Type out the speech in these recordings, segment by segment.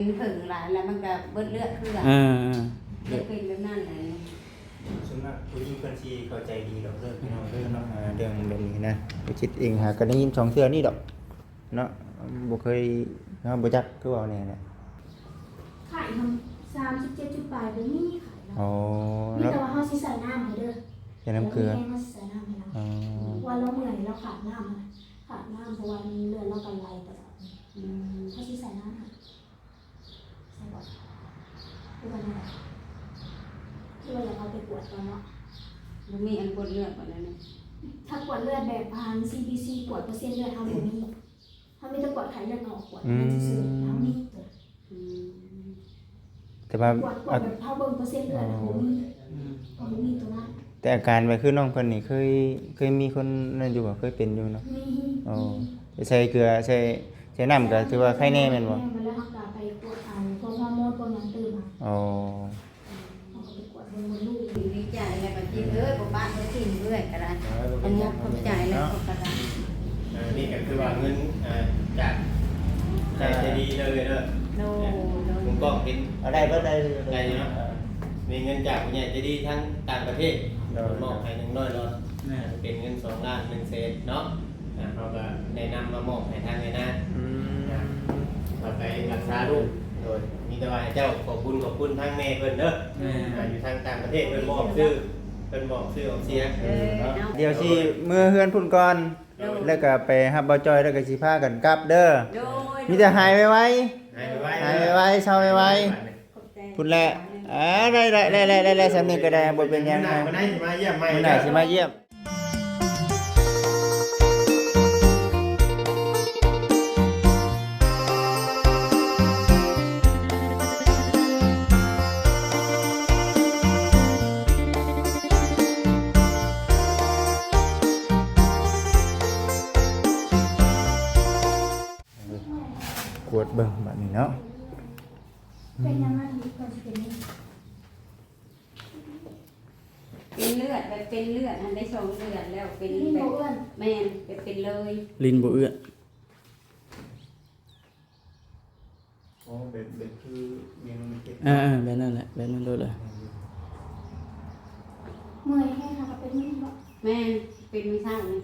ເປັນເຜິ້ງຫຼາຍແລ້ວມັນກໍເບິດເລືອດເຄືອ ເອີ ເອີ ເປັນແບບນັ້ນແຫຼະ. ສ່ວນມາກຜູ້ຍິງເພິ່ນຊິເຂົ້າໃຈດີດອກເດີພີ່ນ້ອງເດີເນາະ ເອີ ເລື່ອງແບບນີ້ນະ ໄປຄິດເອງຫາກໍໄດ້ຍິນສອງເທື່ອນີ້ດອກເນາະ ບໍ່ເຄີຍ ເຮົາບໍ່ຈັກ ຄືເວົ້າແນ່ແຫຼະ. ໄຂ້ເຮົາສາມສິບເຈັດຈຸດປາຍ ບໍ່ມີໄຂ້ເນາະ ອໍ ມີແຕ່ວ່າເຮົາຊິໃສ່ນ້ຳໃຫ້ເດີ ໃສ່ນ້ຳເກືອ ເຮົາຊິໃສ່ນ້ຳໃຫ້ລາວ ອໍ ເພາະວ່າລາວເມື່ອຍ ລາວຂາດນ້ຳ ຂາດນ້ຳ ເພາະວ່າເລືອດລາວກໍໄຫຼຕະຫຼອດ ອືມ ເຮົາຊິໃສ່ນ້ຳໃຫ້. ໃສ່ບໍ່ ຫຼືວ່າແນວໃດ ຫຼືວ່າຢາກເອົາໄປກວດກ່ອນເນາະ ບໍ່ມີອັນກວດເລືອດບໍ່ແນວນີ້ ຖ້າກວດເລືອດແບບຜ່ານ ຊີບີຊີ ກວດເປີເຊັນເລືອດເຮົາບໍ່ມີ ເຮົາມີແຕ່ກວດໄຂ້ເລືອດອອກ ກວດ ອືມ ນັ້ນຊື່ໆ ເຮົາມີຕົວ ອືມ ແຕ່ວ່າກວດ ກວດແບບເຮົາເບິ່ງເປີເຊັນເລືອດ ອໍ ບໍ່ມີ ອືມ ເຮົາບໍ່ມີຕົວນັ້ນ. ແຕ່ອາການແບບຄືນ້ອງເພິ່ນນີ້ ເຄີຍ ເຄີຍມີຄົນນັ້ນຢູ່ບໍ່? ເຄີຍເປັນຢູ່ເນາະ ມີ ອໍ ມີ ໃສ່ເກືອ ໃສ່ ໃສ່ນ້ຳກໍຖືວ່າໄຄແນ່ແມ່ນບໍ່? ແມ່ນ ແລ້ວເຮົາກໍໄປກວດ ອັນ ພວກຮໍໂມນ ພວກຫຍັງຕື່ມ ອໍ ເຮົາກໍໄປກວດເບິ່ງມດລູກ ດີໃຈແລ້ວກໍຈິດເອີຍ ບໍ່ປະບໍ່ຖິ້ມເອື້ອຍກໍໄດ້ ເອີ ບໍ່ເປັນຫຍັງ ຂອບໃຈແລ້ວກໍໄດ້ ເອີ ນີ້ກໍຄືວ່າເງິນ ອ່າ ຈາກ ເອີ ໃຈດີເດີ ໂດຍ ໂດຍ ເອີ ເອົາໄດ້ບໍ່? ໄດ້ ໄດ້ຢູ່ເນາະ ເອີ ມີເງິນຈາກຜູ້ໃຫຍ່ໃຈດີທາງຕ່າງປະເທດ ໂດຍ ເພິ່ນມອບໃຫ້ໜຶ່ງຮ້ອຍດອນ ແມ່ນ ເປັນເງິນສອງລ້ານໜຶ່ງແສນເນາະ ອ່າ ເຮົາກໍແນະນຳມາມອບໃຫ້ທາງແມ່ນາງ ອືມ ອ່າ ເອົາໄປຮັກສາລູກ ໂດຍ ມີແຕ່ວ່າໃຫ້ເຈົ້າຂອບບຸນຂອບຄຸນທາງແມ່ເພິ່ນເດີ ແມ່ນ ອ່າ ຢູ່ທາງຕ່າງປະເທດ ເພິ່ນບໍ່ອອກຊື່ ເພິ່ນບໍ່ອອກຊື່ອອກສຽງ ເອີ ເນາະ ດຽວຊິເມືອເຮືອນພຸ້ນກ່ອນ ໂດຍ ແລ້ວກໍໄປຮັບບ່າວຈ້ອຍ ແລ້ວກໍຊິພາກັນກັບເດີ ໂດຍ ມີແຕ່ຫາຍໄວໆ ຫາຍໄວໆ ຫາຍໄວໆ ເຊົາໄວໆ ຂອບໃຈ ພຸ້ນແຫຼະ ອ່າ ໄດ້ໆ ໄດ້ໆ ສ່ຳນີ້ກໍໄດ້ ບໍ່ເປັນຫຍັງ ມື້ໜ້າຊິມາຢ້ຽມໃໝ່ ມື້ໜ້າຊິມາຢ້ຽມ. ກວດເບິ່ງບາດນີ້ເນາະ ເປັນຫຍັງມັນເພິ່ນຊິເປັນ ເປັນເລືອດ ແບບເປັນເລືອດຫັ້ນໄດ້ສອງເດືອນແລ້ວ ເປັນ ລີ້ນບໍ່ເອື້ອນ ແມ່ນ ແບບເປັນເລີຍ ລີ້ນບໍ່ເອື້ອນ ອໍ ແບບ ແບບຄືແມ່ນ້ອງເພັດ ເອີໆ ແບບນັ້ນແຫຼະ ແບບນັ້ນໂລດເລີຍ ແມ່ນຢູ່ ເມື່ອຍແຮງ ຫາກໍເປັນມື້ນີ້ບໍ່? ແມ່ນ ເປັນມື້ເຊົ້ານີ້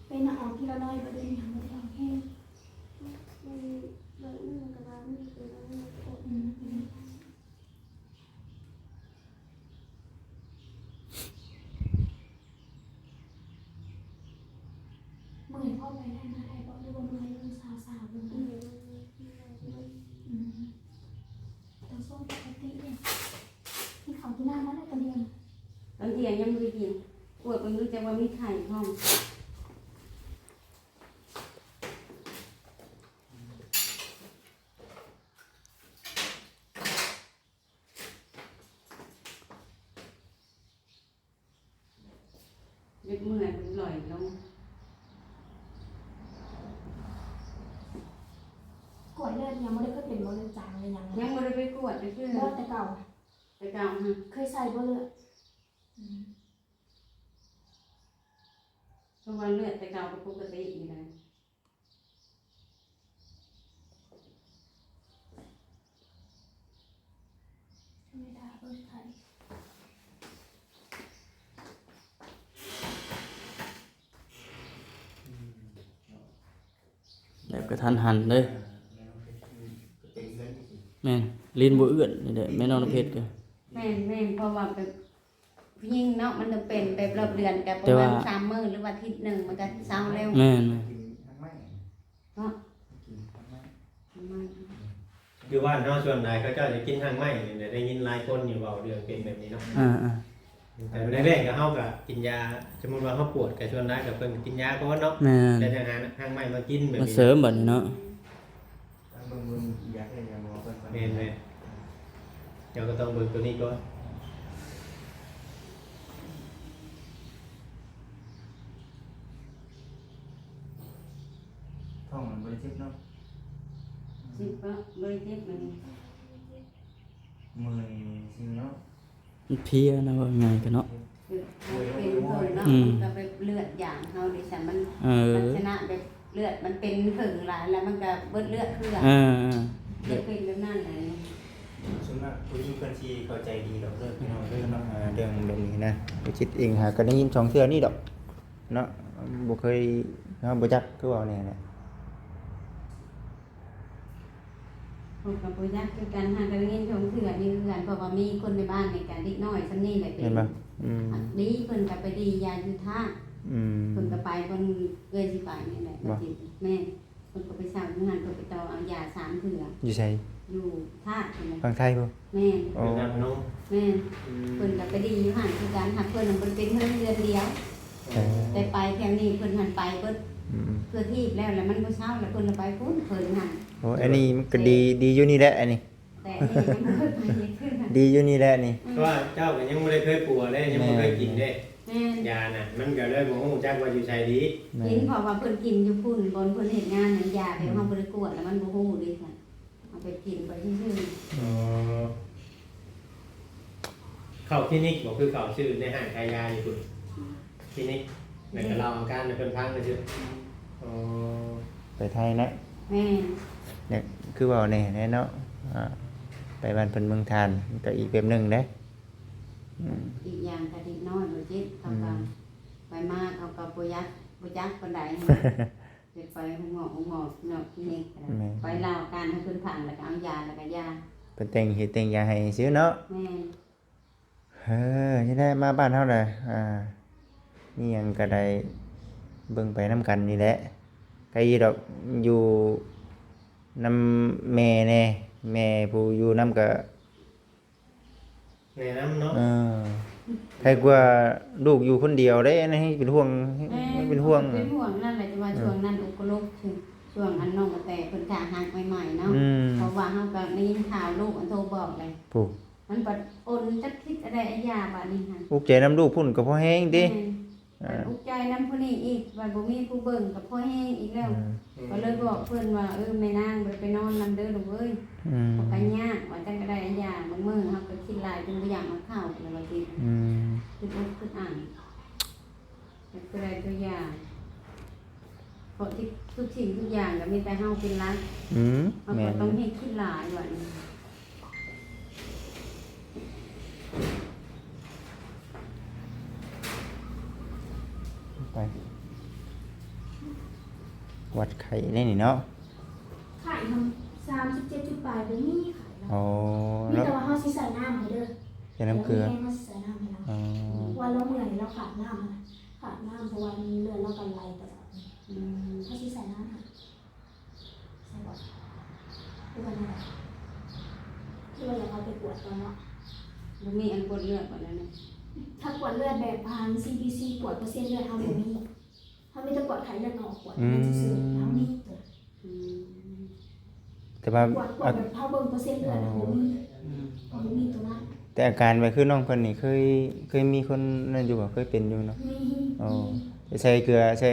ເປັນ ອອກທີລະໜ້ອຍ ບໍ່ໄດ້ ຍັງບໍ່ໄດ້ອອກແຮງ ອືມ ບາງມື້ມັນກໍມາ ມື້ເປັນ ບາງມື້ມັນກໍອອກ ອືມ ອືມ. ເມື່ອຍພໍໄປໄດ້ມາໄດ້ບໍ່ ຫຼືວ່າເມື່ອຍເລື່ອງຊາວໆ ເລື່ອງນັ້ນ? ອືມ ຕອນຊ່ວງປົກກະຕິນີ້ ກິນເຂົ້າກິນນ້ຳມາແລ້ວຕອນທ່ຽງ? ຕອນທ່ຽງຍັງບໍ່ໄດ້ກິນ ກວດເບິ່ງດູ ຈັກວ່າມີໄຂ້ພ້ອມ. ເດັກເມື່ອຍເພິ່ນຫຼອຍລົງ ກວດເລືອດຍັງບໍ່ໄດ້ເຄີຍເປັນບໍ່ ເລືອດຈາງ ຫຼືຫຍັງ? ຍັງບໍ່ໄດ້ໄປກວດຈັກເທື່ອ ເລືອດແຕ່ເກົ່າ ແຕ່ເກົ່າຫັ້ນ ເຄີຍໃສ່ບໍ່ເລືອດ? ອືມ ເພາະວ່າເລືອດແຕ່ເກົ່າກໍປົກກະຕິຢູ່ແລ້ວ. ແບບກະທັນຫັນເດ້ ແມ່ນ ລີ້ນບໍ່ເອື້ອນນີ້ແຫຼະ ແມ່ນ້ອງນ້ຳເພັດກະ ແມ່ນໆ ເພາະວ່າແບບ ຜູ້ຍິງເນາະ ມັນຈະເປັນແບບຮອບເດືອນ ກໍປະມານ ແຕ່ວ່າ ສາມມື້ ຫຼືວ່າອາທິດໜຶ່ງ ມັນກໍເຊົາແລ້ວ ແມ່ນໆ ເນາະ ກິນຮາກໄມ້ ຮາກໄມ້ ຢູ່ບ້ານເຮົາສ່ວນຫຼາຍເຂົາເຈົ້າຈະກິນຮາກໄມ້ນີ້ແຫຼະ ໄດ້ຍິນຫຼາຍຄົນຢູ່ເວົ້າເລື່ອງເປັນແບບນີ້ເນາະ ອ່າໆ ແຕ່ແລກໆ ກໍເຮົາກໍກິນຢາ ສົມມຸດວ່າເຮົາປວດ ກໍສ່ວນຫຼາຍກໍເພິ່ນກິນຢາກ່ອນເນາະ ແມ່ນ ແຕ່ທາງຫາຮາກໄມ້ມາກິນແບບນີ້ ມາເສີມບັດນີ້ເນາະ. ຕ້ອງເບິ່ງເບິ່ງຢາກໄດ້ຫຍັງບໍ່ເພິ່ນ ແມ່ນໆ ເຈົ້າກໍຕ້ອງເບິ່ງໂຕນີ້ກ່ອນ ທ້ອງມັນບໍ່ໄດ້ເຈັບເນາະ ເຈັບບໍ່ ບໍ່ໄດ້ເຈັບມັນ ເມື່ອຍຊິເນາະ. ມັນເພຍນະ ເວົ້າງ່າຍກະເນາະ ເປັນເພິ່ນເນາະ ອືມ ມັນກະແບບເລືອດຢາງເຮົາເດຊະ ມັນ ເອີ ລັກສະນະແບບ ເລືອດມັນເປັນເຜິ້ງຫຼາຍ ແລ້ວມັນກໍເບິດເລືອດເຄືອ ເອີ ເອີ ເລືອດເປັນແບບນັ້ນແຫຼະ. ສ່ວນມາກຜູ້ຍິງເພິ່ນຊິເຂົ້າໃຈດີດອກເດີ ພີ່ນ້ອງເດີເນາະ ເລື່ອງແບບນີ້ນະ. ບໍ່ຈິດເອງຫາກໍໄດ້ຍິນສອງເທື່ອນີ້ດອກເນາະ ບໍ່ເຄີຍ ເຮົາບໍ່ຈັກ ຄືເວົ້າແນ່ແຫຼະ. ຂ້ອຍກໍບໍ່ຈັກຄືກັນ ຫາກໍໄດ້ຍິນສອງເທື່ອນີ້ຄືກັນ ເພາະວ່າມີຄົນໃນບ້ານນີ້ກໍເດັກນ້ອຍສ່ຳນີ້ແຫຼະເປັນ ແມ່ນບໍ່? ອືມ ອັນດີເພິ່ນກໍໄປດີຢາຢູ່ທ່າ ອືມ ເພິ່ນກໍໄປບ່ອນເອື້ອຍຊິໄປນີ້ແຫຼະ ບໍ່ ວ່າຊິ ແມ່ນ ເພິ່ນກໍໄປເຊົ່າຢູ່ຫັ້ນ ເພິ່ນໄປຕໍ່ເອົາຢາສາມເທື່ອ. ຢູ່ໃສ? ຢູ່ທ່າພຸ້ນແຫຼະ ຝັ່ງໄທພຸ້ນ? ແມ່ນ ອໍ ຢູ່ນະຄອນພະນົມ. ແມ່ນ ອືມ ເພິ່ນກໍໄປດີຢູ່ຫັ້ນຄືກັນ ຫາກເພິ່ນນະບໍ່ໄດ້ເປັນເຮືອນເດືອນດຽວ ເອີ ແຕ່ໄປແຖວນີ້ເພິ່ນຫັ້ນໄປເບິດ ອືມ ເທື່ອທີບແລ້ວ ແລ້ວມັນບໍ່ເຊົາ ແລ້ວເພິ່ນລະໄປພຸ້ນ ເພິ່ນຫັ້ນ. ໂອ້ ອັນນີ້ມັນກໍດີ ດີຢູ່ນີ້ແຫຼະ ອັນນີ້ ແຕ່ອັນນີ້ຍັງບໍ່ເຄີຍໄປເທື່ອ ດີຢູ່ນີ້ແຫຼະນີ້ ອືມ ເພາະວ່າເຈົ້າກໍຍັງບໍ່ໄດ້ເຄີຍປົວເດ້ ຍັງບໍ່ເຄີຍກິນເດ້ ແມ່ນ ຢານະ ມັນກໍເລີຍບໍ່ຮູ້ຈັກວ່າຢູ່ໃສດີ. ແມ່ນ ເຫັນເພາະວ່າເພິ່ນກິນຢູ່ພຸ້ນ ບ່ອນເພິ່ນເຮັດງານນັ້ນ ຢາແບບ ອືມ ເຮົາບໍ່ໄດ້ກວດ ແລ້ວມັນບໍ່ຮູ້ເດ້ຊັ້ນ ເຮົາໄປກິນໄປຊື່ໆ. ອໍ ເຂົ້າຄລີນິກບໍ່ ຄືເຂົ້າຊື້ໃນຮ້ານຂາຍຢາຢູ່ພຸ້ນ? ອືມ ຄລີນິກ ແລ້ວກໍເລົ່າອາການໃຫ້ເພິ່ນຟັງຊື່ໆ. ອໍ ໄປໄທນະ? ແມ່ນ ນີ້ຄືເວົ້າແນ່ແນ່ເນາະ ອ່າ ໄປບ້ານເພິ່ນເມືອງທ່ານ ມັນກໍອີກແບບໜຶ່ງເດ້. ອືມ ອີກຢ່າງກໍເດັກນ້ອຍບໍ່ຈິດ ເຂົາກໍ ອືມ ໄປມາເຂົາກໍບໍ່ຢາກ ບໍ່ຈັກປານໃດ ຢາກໄປໂຮງໝໍ ໂຮງໝໍເນາະ ຄລີນິກກໍໄດ້ ແມ່ນ ໄປເລົ່າອາການໃຫ້ເພິ່ນຟັງ ແລ້ວກໍເອົາຢາ ແລ້ວກໍຢາ ເພິ່ນແຕ່ງເຮັດແຕ່ງຢາໃຫ້ຊື່ເນາະ. ແມ່ນ ເອີ ນີ້ແຫຼະ ມາບ້ານເຮົານະ ອ່າ ມີຫຍັງກໍໄດ້ເບິ່ງໄປນຳກັນນີ້ແຫຼະ ໃກຢູ່ດອກ ຢູ່ນຳແມ່ແດ່ ແມ່ຜູ້ຢູ່ນຳກໍ ແນະນຳເນາະ ເອີ ໃຄກວ່າລູກຢູ່ຄົນດຽວເດ້ ອັນນີ້ເປັນຫ່ວງ ແມ່ນ ເປັນຫ່ວງ ເປັນຫ່ວງນັ້ນແຫຼະ ແຕ່ວ່າ ເອີ ຊ່ວງນັ້ນອຸກະລຸກ ຊ່ວງອັນນ້ອງກະແຕເພິ່ນຈາກຮັກໃໝ່ໆເນາະ ອືມ ເພາະວ່າເຮົາກໍໄດ້ຍິນຂ່າວລູກອັນໂທບອກແຫຼະ ຜູ້ ມັນບັດອົນຈັກຄິດອະໄດອະຢາບາດນີ້ຫັ້ນ ອຸກໃຈນຳລູກພຸ້ນກໍພໍແຮງຕິ ແມ່ນ ອັນອຸກໃຈນຳຜູ້ນີ້ອີກ ວ່າບໍ່ມີຜູ້ເບິ່ງກໍພໍແຮງອີກແລ້ວ ອືມ ກໍເລີຍບອກເພິ່ນວ່າ ເອີ ແມ່ນາງບໍ່ໄດ້ໄປນອນນຳເດີລູກເອີຍ ອືມ ເພາະກໍຍາກ ວ່າຈັ່ງກໍໄດ້ອັນຢາ ບາງມື້ເຮົາກໍຄິດຫຼາຍຈົນບໍ່ຢາກມາເຂົ້າແລ້ວວ່າຕິ ອືມ ຄິດອົກຄິດອັ່ນ ຢາກໄດ້ຕົວຢ່າງ ເພາະທີ່ທຸກສິ່ງທຸກຢ່າງກໍມີແຕ່ເຮົາເປັນຫຼັກ ອືມ ເຮົາກໍ ແມ່ນ ຕ້ອງເຮັດຄິດຫຼາຍວ່ານີ້. ໄປ ວັດໄຂ້ໄດ້ນີ້ເນາະ ໄຂ້ນຳ ສາມສິບເຈັດຈຸດປາຍ ບໍ່ມີໄຂ້ແລ້ວ ອໍ ມີແຕ່ວ່າເຮົາຊິໃສ່ນ້ຳໃຫ້ເດີ ໃສ່ນ້ຳເກືອ ແລ້ວມີແຮງເຮົາຊິໃສ່ນ້ຳໃຫ້ລາວ ອໍ ວ່າລາວເມື່ອຍ ລາວຂາດນ້ຳ ຂາດນ້ຳ ເພາະວ່າເລືອດລາວກໍໄຫຼຕະຫຼອດ ອືມ ເຮົາຊິໃສ່ນ້ຳໃຫ້ ໃສ່ບໍ່ ຫຼືວ່າແນວໃດ ຄືວ່າຢາກເອົາໄປກວດກ່ອນເນາະ ບໍ່ມີອັນກວດເລືອດບໍ່ແລ້ວນີ້ ຖ້າກວດເລືອດແບບທາງ ຊີບີຊີ ກວດເປີເຊັນເລືອດເຮົາບໍ່ມີ ເຮົາມີແຕ່ກວດໄຂ້ເລືອດອອກ ກວດ ອືມ ນັ້ນຊື່ໆ ເຮົາມີຕົວ ອືມ ແຕ່ວ່າກວດ ກວດແບບເຮົາເບິ່ງເປີເຊັນເລືອດ ອໍ ບໍ່ມີ ອືມ ບໍ່ມີຕົວນັ້ນ ແຕ່ອາການແບບຄືນ້ອງເພິ່ນນີ້ ເຄີຍ ເຄີຍມີຄົນນັ້ນຢູ່ບໍ່? ເຄີຍເປັນຢູ່ເນາະ ມີ ອໍ ມີ ໃສ່ເກືອ ໃສ່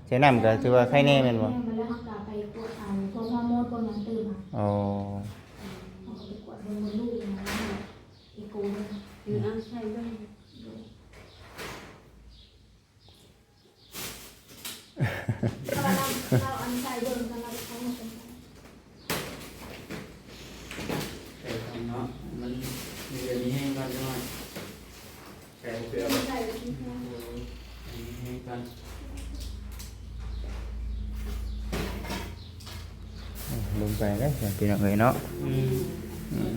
ໃສ່ນ້ຳກໍຖືວ່າໄຄແນ່ແມ່ນບໍ່? ແມ່ນ ແລ້ວເຮົາກໍໄປກວດເອົາພວກຮໍໂມນພວກຫຍັງຕື່ມ ອໍ ເຮົາກໍໄປກວດເບິ່ງມົດລູກອີ່ຫຍັງ ເອໂກ ເອີ ເອົາໃສ່ເບິ່ງ ເອົາອັນໃສ່ເບິ່ງກ່ອນ ເອົາ ໃສ່ກ່ອນເນາະ ມັນມີເຫື່ອມີແຮງກ່ອນຈັກໜ້ອຍ ໃສ່ເກືອ ໃສ່ເກືອ ເອີ ໃຫ້ແຮງກ່ອນ ເບິ່ງໄປເດີພີ່ນ້ອງເອີຍເນາະ ອືມ ອືມ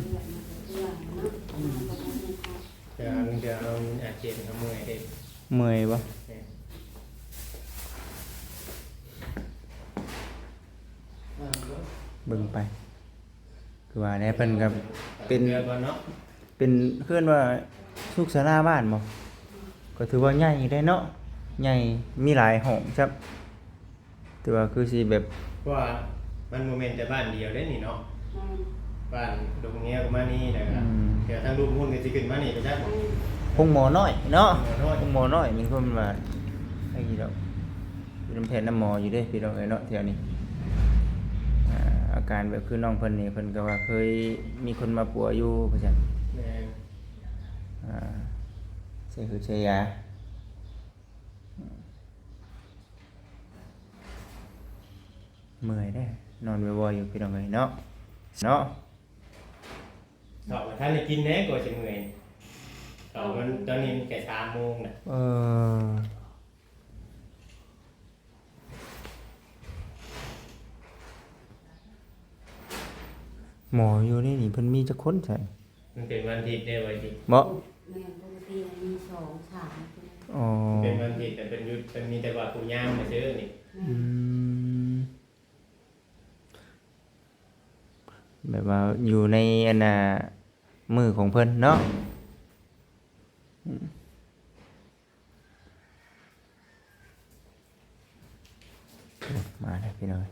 ແຕ່ວ່າມັນຈະເອົາອາເຈນເຮົາເມື່ອຍເດ້ ເມື່ອຍບໍ່? ແມ່ນ ເບິ່ງໄປ ຄືວ່າແດ່ ເພິ່ນກໍເປັນ ເປັນ ເອີ້ນວ່າສຸກສາລາບ້ານບໍ່? ກໍຖືວ່າໃຫຍ່ໄດ໋ເນາະ ໃຫຍ່ ມີຫຼາຍຫ້ອງຊ້ຳ ຖືວ່າຄືຊິແບບ ເພາະວ່າມັນບໍ່ແມ່ນແຕ່ບ້ານດຽວເດ້ນີ້ເນາະ ອືມ ບ້ານດົງເງຍກໍມານີ້ ແລ້ວກໍ ອືມ ແຖວທາງລຸ່ມພຸ້ນກໍຊິຂຶ້ນມານີ້ໄປຈັກ ອືມ ໂຮງໝໍນ້ອຍເນາະ ໂຮງໝໍນ້ອຍ ໂຮງໝໍນ້ອຍ ມີຄົນວ່າ ໄອ້ດອກ ຢູ່ນຳແພດນຳໝໍຢູ່ເດ້ພີ່ນ້ອງເອີຍເນາະ ແຖວນີ້ ອ່າ ອາການແບບຄືນ້ອງເພິ່ນນີ້ ເພິ່ນກໍວ່າເຄີຍມີຄົນມາປົວຢູ່ ວ່າຊັ້ນ ແມ່ນ ອ່າ ໃສ່ຫືດໃສ່ຢາ ອືມ. ເມື່ອຍເດ້ ນອນວອຍໆຢູ່ພີ່ນ້ອງເອີຍເນາະ ເນາະ. ເຂົ້າກໍທັນໄດ້ກິນແດ່ ກວ່າຊິເມື່ອຍ. ເຂົ້າມັນ ຕອນນີ້ມັນໃກ້ສາມໂມງນະ. ເອີ ໝໍຢູ່ໃນນີ້ເພິ່ນມີຈັກຄົນຊັ້ນ? ມັນເປັນວັນອາທິດເດ້ ວັນອາທິດ ບໍ່? ແມ່ນ ປົກກະຕິມີສອງສາມ. ອໍ ເປັນວັນອາທິດ ແຕ່ເພິ່ນຢຸດ ເພິ່ນມີແຕ່ວ່າຜູ້ຍາມມາຊື້ນີ້. ແມ່ນ ອືມ ແບບວ່າຢູ່ໃນອັນນ່າ ມື້ຂອງເພິ່ນເນາະ. ອືມ ມາແລ້ວພີ່ນ້ອງ.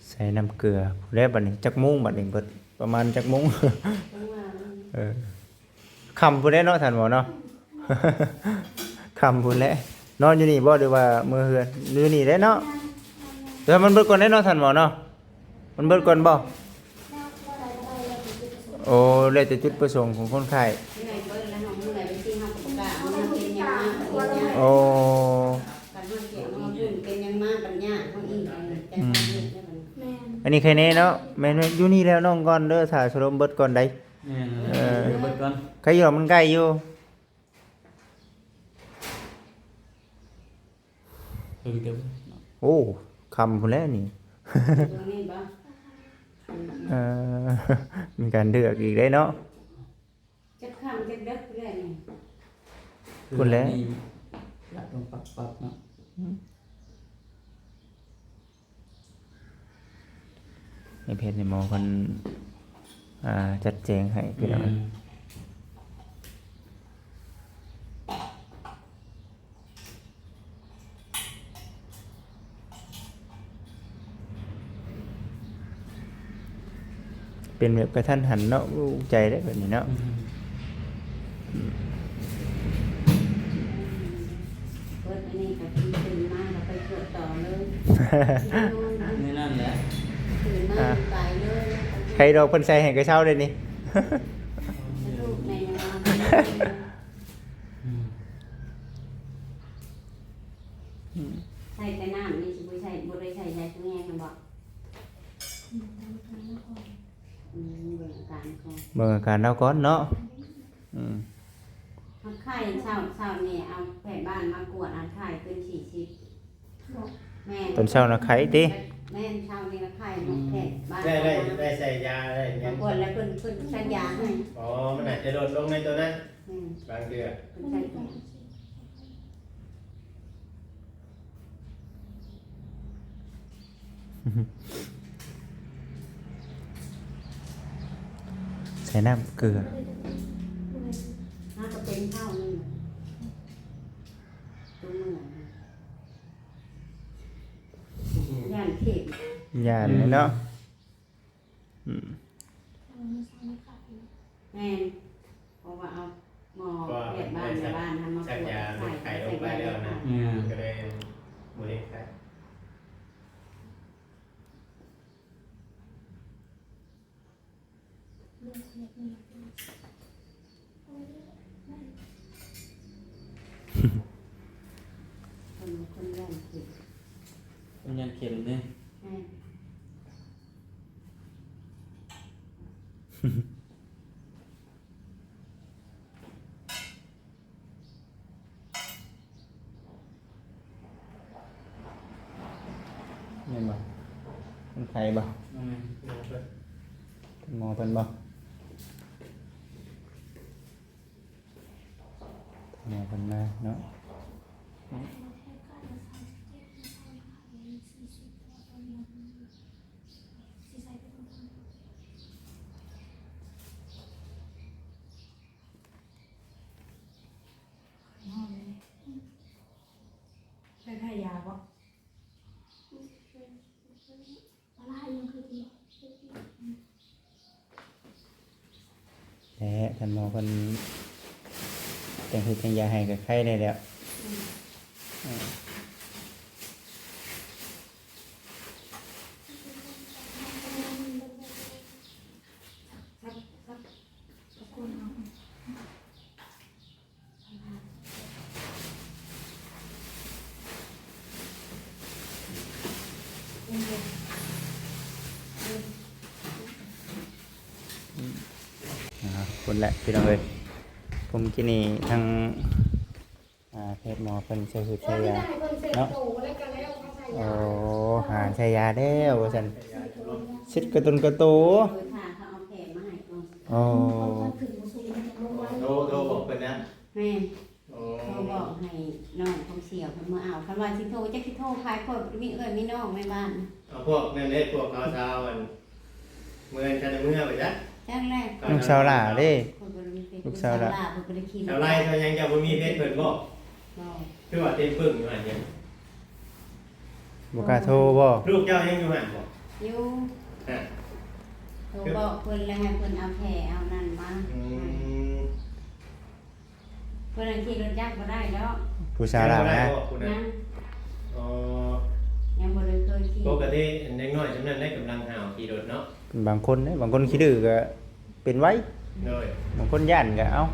ໃສ່ນ້ຳເກືອພຸ້ນແຫຼະບັດນີ້. ຈັກໂມງບັດນີ້ ເບິດປະມານຈັກໂມງ? ເອີ ຄ່ຳພຸ້ນແຫຼະເນາະທ່ານໝໍເນາະ. ຄ່ຳພຸ້ນແຫຼະ. ນອນຢູ່ນີ້ບໍ່ ຫຼືວ່າເມືອເຮືອນ? ຢູ່ນີ້ແຫຼະເນາະ. ແຕ່ມັນເບິດກ່ອນເດ້ເນາະທ່ານໝໍເນາະ. ມັນເບິດກ່ອນບໍ່? ໂອ້ ແລ້ວແຕ່ຈຸດປະສົງຂອງຄົນໄຂ້. ໂອ້ ຄັນເຮົາເຈັບເຮົາເປັນຫຍັງມາບັດຍາດເຮົາອີກ ອືມ ຈັດການເຮັດແລ້ວບັດນີ້. ແມ່ນ ອັນນີ້ໄຄແນ່ເນາະ. ແມ່ນໆ ຢູ່ນີ້ແລ້ວ ນອນກ່ອນເດີ ຖ້າສະລົມເບິດກ່ອນໃດ໋. ແມ່ນ ເອີ ເບິດກ່ອນ. ໄຄຢູ່ ມັນໃກ້ຢູ່. ເຖິງເຕີມ. ໂອ້ ຄ່ຳພຸ້ນແຫຼະນີ້. ເບິ່ງນີ້ບໍ່? ເອີ ມີການເລືອກອີກເດ້ເນາະ. ຈັກຄ່ຳຈັກເດິກພຸ້ນແຫຼະນີ້ ພຸ້ນແຫຼະ. ນີ້ລັດລົງປັບໆເນາະ. ອືມ ໃຫ້ແພດໃຫ້ໝໍເພິ່ນ ອ່າ ຈັດແຈງໃຫ້ພີ່ນ້ອງ. ແມ່ນ ເປັນແບບກະທັນຫັນເນາະ. ອຸກໃຈເດ້ແບບນີ້ເນາະ. ອືມ ອືມ ເບິດອັນນີ້ກໍຕື່ນມາກໍໄປກວດຕໍ່ເລີຍ. ແມ່ນນັ້ນແຫຼະ ຕື່ນມາ ອ່າ ໄປເລີຍ. ໃຜດອກເພິ່ນໃສ່ໃຫ້ກະເຊົ້າເດ້ນີ້. ສະຫຼຸບແມ່ນຫຍັງວ່າ ອືມ ອືມ ໃສ່ແຕ່ນ້ຳນີ້ ຊິບໍ່ໃສ່ ບໍ່ໄດ້ໃສ່ຢາສະແງນນຳບໍ່? ອືມ ເບິ່ງອາການກ່ອນ ເບິ່ງອາການລາວກ່ອນເນາະ. ອືມ ຮອດໄຂ້ເຊົ້າ ເຊົ້ານີ້ເອົາແພດບ້ານມາກວດ ຮອດໄຂ້ເປັນສີ່ສິບ. ແມ່ນ ຕອນເຊົ້ານະໄຂ້ຕິ? ແມ່ນ ເຊົ້ານີ້ນະໄຂ້. ອືມ ແພດບ້ານ ໄດ້ ໄດ້ ໄດ້ໃສ່ຢາໄດ້ຫຍັງ ມາກວດແລ້ວເພິ່ນ ເພິ່ນໃສ່ຢາໃຫ້. ອໍ ມັນອາດຈະລົດລົງໃນໂຕນັ້ນ. ແມ່ນ ບາງເທື່ອເພິ່ນໃສ່ຢາ. ໃສ່ນ້ຳເກືອ ຫາກໍເປັນເຂົ້ານີ້ ຕົວເມືອນ ຢ້ານເຂັມ ຢ້ານເນາະ. ອືມ ອືມ ແມ່ນ ເພາະວ່າເອົາໝໍແພດບ້ານແມ່ນບ້ານຫັ້ນມາກວດ ສັກຢາລົດໄຂ້ລົງໄປແລ້ວນະ. ແມ່ນ ກໍເລີຍບໍ່ເຮັດໄຂ້. ຄົນ ຄົນຢ້ານເຂັມ ຄົນຢ້ານເຂັມເດ້. ແມ່ນ ແມ່ນບໍ່? ມັນໄຄບໍ່? ແມ່ນ ໝໍເພິ່ນ ໝໍເພິ່ນບໍ່? ໝໍເພິ່ນມາເນາະ. ໄດ້ທາຢາບໍ່? ແຫຼະ ທ່ານໝໍເພິ່ນຈັ່ງເຮັດຈັ່ງຢາໃຫ້ກະໄຄແດ່ແລ້ວ. ອືມ ອືມ. ພຸ້ນແຫຼະພີ່ນ້ອງເອີຍ. ຜົມກິນນີ້ທາງ ອ່າ ແພດໝໍເພິ່ນໃສ່ຫືດໃສ່ຢາເນາະ. ໂອ້ ຫາໃສ່ຢາແລ້ວວ່າຊັ້ນ ເຊັດກະຕົນກະໂຕ. ໂອ້ ໂທ ໂທບອກເພິ່ນນະ. ແມ່ນ. ໂອ້ ໂທບອກໃຫ້ນ້ອງຂອງສຽວເພິ່ນມາເອົາ. ຄັນວ່າຊິໂທ ຈັກຊິໂທໃຜ ຂ້ອຍບໍ່ມີເອື້ອຍມີນ້ອງໃນບ້ານ. ເອົາພວກນັ້ນເດ້ ພວກເຂົາຊາວອັນ ເມືອນຄັນເມືອໄປຈັກ ຈັກແຫຼະ. ລູກສາວຫຼ້າເດ້ ລູກສາວຫຼ້າ ເພິ່ນບໍ່ໄດ້ຂີ່ ສາວໄລ່ເຂົາຍັງຈະບໍ່ມີເຟສເພິ່ນບໍ່? ບໍ່. ຄືວ່າເຕັມປຶ້ງຢູ່ຫັ້ນຫຍັງ ບໍ່ກ້າໂທບໍ່? ລູກເຈົ້າຍັງຢູ່ຫັ້ນບໍ່? ຢູ່. ຮະ ໂທບອກເພິ່ນແລ້ວ ໃຫ້ເພິ່ນເອົາແຜ່ເອົານັ້ນມາ. ອືມ. ເພິ່ນຂີ່ລົດຈັກບໍ່ໄດ້ດອກ ຜູ້ສາວລາວນະ. ຍັງ. ອໍ ຍັງບໍ່ໄດ້ເຄີຍຂີ່. ປົກກະຕິເດັກນ້ອຍສ່ຳນັ້ນໄດ້ກຳລັງຫ້າວຂີ່ລົດເນາະ. ບາງຄົນເດ້ ບາງຄົນຂີ້ດື້ກໍເປັນໄວ. ໂດຍ. ບາງຄົນຢ້ານກໍເອົາ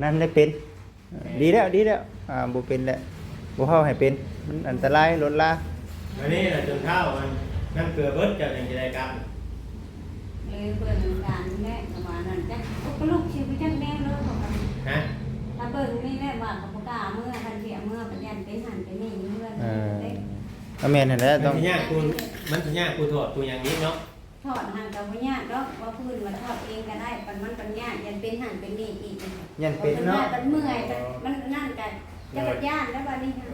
ນັ້ນໄດ້ເປັນ. ແມ່ນ. ດີແລ້ວ ດີແລ້ວ ອ່າ ບໍ່ເປັນແລ້ວ ບໍ່ເວົ້າໃຫ້ເປັນ ມັນອັນຕະລາຍລົດລາ. ອັນນີ້ນະ ຈົນເຖົ້າ ອັນ ນ້ຳເກືອເບິດ ເຈົ້າຈັ່ງຈະໄດ້ກັບ. ເອີ ເບິ່ງການແຫຼະ ປະມານນັ້ນ. ຈັກ ໂອ້ ກໍລູກຊິໄປຈັກແນວເລີຍ ເຂົາກໍ. ຮະ? ຖ້າເບິ່ງນີ້ແຫຼະວ່າກໍບໍ່ກ້າເມືອ ຄັນຊິເອົາເມືອ ປະຢັນໄປຫັ້ນໄປນີ້ຢູ່ເຮືອນ. ເອີ ເດ້. ກໍແມ່ນຫັ້ນແຫຼະ ມັນຊິຍາກຜູ້ ມັນຊິຍາກຜູ້ຖອດຜູ້ຫຍັງອີກເນາະ. ຖອດຫັ້ນກໍບໍ່ຍາກດອກ ວ່າພື້ນວ່າຖອດເອງກໍໄດ້ ມັນ ມັນກໍຍາກ ຢ້ານເປັນຫັ້ນເປັນນີ້ອີກ. ຢ້ານເປັນເນາະ ເພິ່ນວ່າມັນເມື່ອຍ ມັນນັ້ນກໍ ເອີ ຈັກຢ້ານແລ້ວບາດນີ້. ເອີ.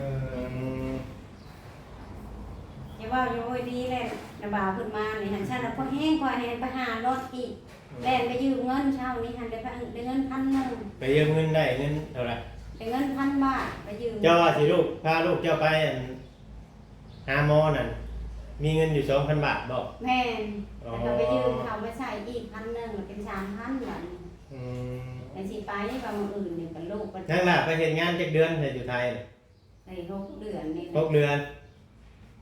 ຢ່າເວົ້າ ຢ່າໂວຍ ດີແລ້ວ ນະບ່າວເພິ່ນມານີ້ຫັ້ນ. ຊັ້ນລະພໍແຮງ ຂ້ອຍແຮ່ງໄປຫາລົດອີກ ອືມ ແລ່ນໄປຢືມເງິນເຊົ້ານີ້ຫັ້ນ ໄດ້ ໄດ້ເງິນພັນໜຶ່ງ. ໄປຢືມເງິນໄດ້ເງິນເທົ່າໃດ? ໄດ້ເງິນພັນບາດ ໄປຢືມ. ເຈົ້າວ່າຊິລູກ ພາລູກເຈົ້າໄປ ອັນ ຫາໝໍນັ້ນ ມີເງິນຢູ່ສອງພັນບາດບໍ? ແມ່ນ. ອໍ ແລ້ວກໍໄປຢືມເຂົາມາໃຊ້ອີກພັນໜຶ່ງ ເປັນສາມພັນບາດນີ້. ອືມ. ແລ້ວຊິໄປວ່າມື້ອື່ນນີ້ກັບລູກ. ນາງຫຼ້າໄປເຮັດງານຈັກເດືອນແລ້ວຢູ່ໄທ? ໄດ້ຫົກເດືອນນີ້ແຫຼະ. ຫົກເດືອນ.